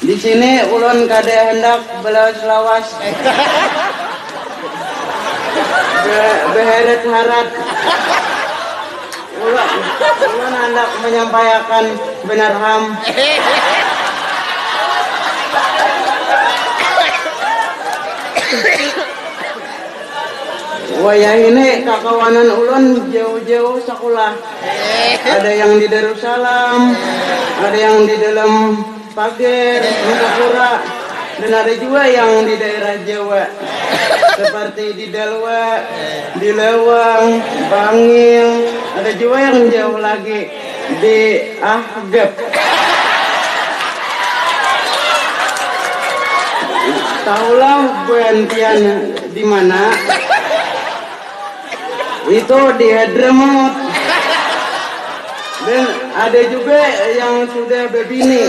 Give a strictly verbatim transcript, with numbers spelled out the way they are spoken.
Di sini ulun kada hendak belawas-lawas. Be- beheret harat. Ulun, ulun hendak menyampaikan benar ham. Wayah ini kakawanan ulun jauh-jauh sekolah. Ada yang di Darussalam, ada yang di dalam pagar, Angkapura, dan ada juga yang di daerah Jawa, seperti di Dalwa, di Lawang, Bangil, ada juga yang jauh lagi di Ahgep. Tahulah buantian di mana? Itu di Hadramaut. Dan ada juga yang sudah berbini.